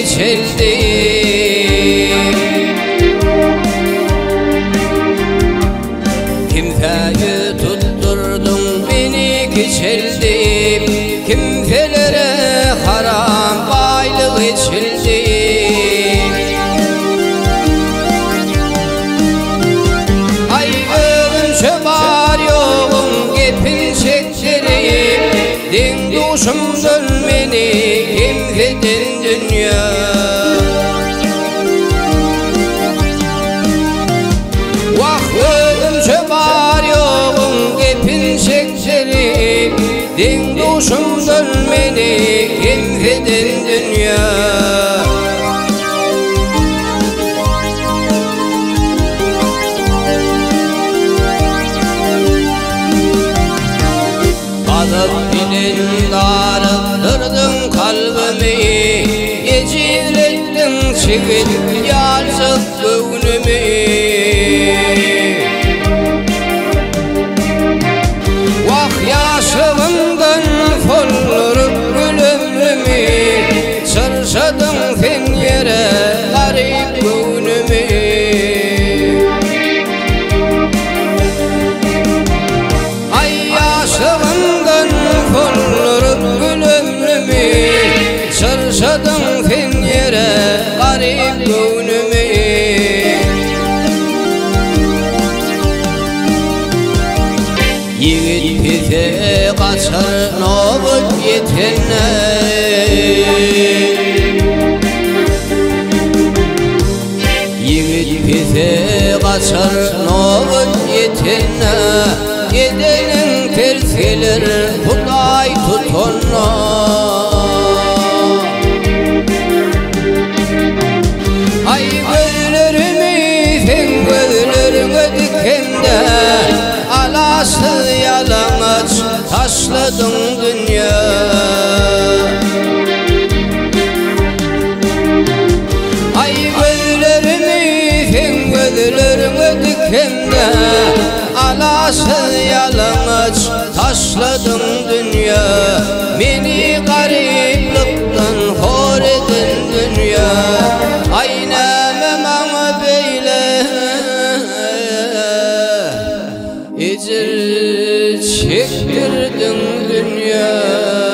kiçeldi. Kimsä ýüz tutdurdyň meni kiçeldip, Kimselere haram baýlyk eçildip. Aý özümçe bar-ýoguň gepin çekdirip, Deň-duşumdan meni kemseden dünýä. Wah özümçe bar-ýoguň gepin çekdirip, Deň-duşumdan meni kemseden dünýä. Gazap bilen darykdyrdyň kalbymy, Ejizletdiň çigit ýaljak göwnümi. Wah, ýaşlygymdan solduryp gül ömrümi, Çyrşadyň sen ýere garyp göwnümi. Aý ýaşlygymdan solduryp gül ömrümi, Çyrşadyň sen ýere garyp göwnümi. Ýigit pese gaçar nobat ýetende. Ýigit pese gaçar nobat ýetende, Edeniň ters geler Hudaý tutanda. Aý gözlerimi seň gözleriňe dikemde, Alaçsyz ýalaňaç taşladyň dünýä. Aý gözlerimi seň gözleriňe dikemde, Alaçsyz ýalaňaç taşladyň dünýä. Meni garyplykdan hor eden dünýä. Aý näme maňa beýle ejir çekdirdiň dünýä.